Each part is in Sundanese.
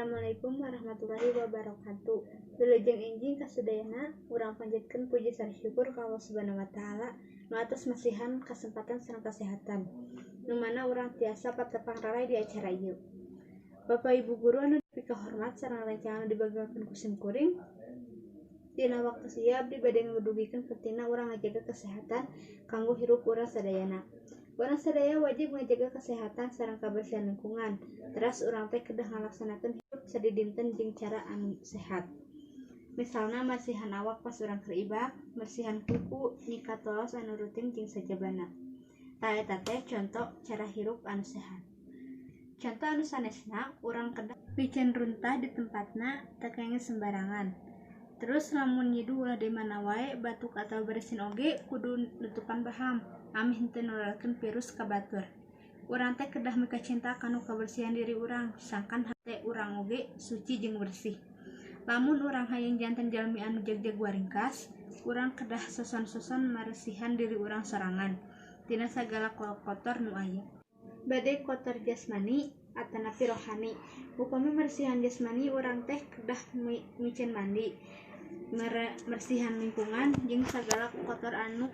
Assalamualaikum warahmatullahi wabarakatuh. Wilujeng enjing kasadayana, urang panjatkeun puji sareng syukur ka Allah Subhanahu wa taala nu atos masihan kasempatan sareng kasehatan, nu mana urang tiasa patepang ralay di acara ieu. Bapak Ibu guru anu dipikahormat sareng rencang anu dibanggakeun ku sim kuring. Dina waktu ieu abdi bade ngadugikeun pentingna urang ngajaga kesehatan kanggo hirup urang sadayana. Urang sadaya wajib ngajaga kesehatan sareng kabersihan lingkungan. Teras urang teh kedah ngalaksanakeun hirup sadidinten jeung cara anu sehat. Misalna marsihan awak pas urang keur ibak, mersihan kuku, nyikat tolos anu rutin jeung sajabana. Tah, eta teh conto cara hirup anu sehat. Conto anu sanesna, urang kedah miceun runtah di tempatna, teu kenging sembarangan. Terus lamun nyiduh ulah di mana wae, batuk atawa bersin oge kudu nutupan baham ameh henteu nularkeun virus ka batur. Urang teh kedah mikacinta kana kabersihan diri urang, sangkan hate urang oge suci jeung bersih. Lamun urang hayang janten jalmi anu jagjag waringkas, urang kedah soson-soson maresihan diri urang sorangan tina sagala kotor nu aya. Bade kotor jasmani atanapi rohani. Upami meresihan jasmani, urang teh kedah miceun mandi, meresihan lingkungan jeung sagala kotor anu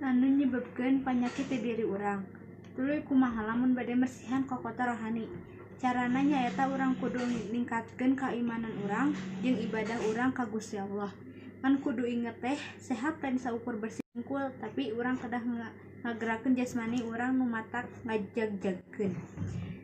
anu nyebabkeun panyakit di diri urang. Tuluy kumaha lamun bade mersihan kokotor rohani? Carana nyaeta urang kudu ningkatkeun kaimanan urang jeung ibadah urang ka Gusti Allah. Ngan kudu inget teh, sehat lain saukur bersih hungkul, tapi urang kedah ngagerakeun jasmani urang nu matak ngajagjagkeun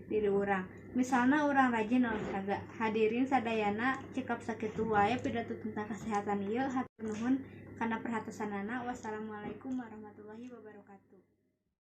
diri urang. Misalna urang rajin olahraga. Hadirin sadayana, cekap sakitu wae pidato tentang kesehatan ieu. Hatur nuhun kana perhatosanana. Wassalamualaikum warahmatullahi wabarakatuh.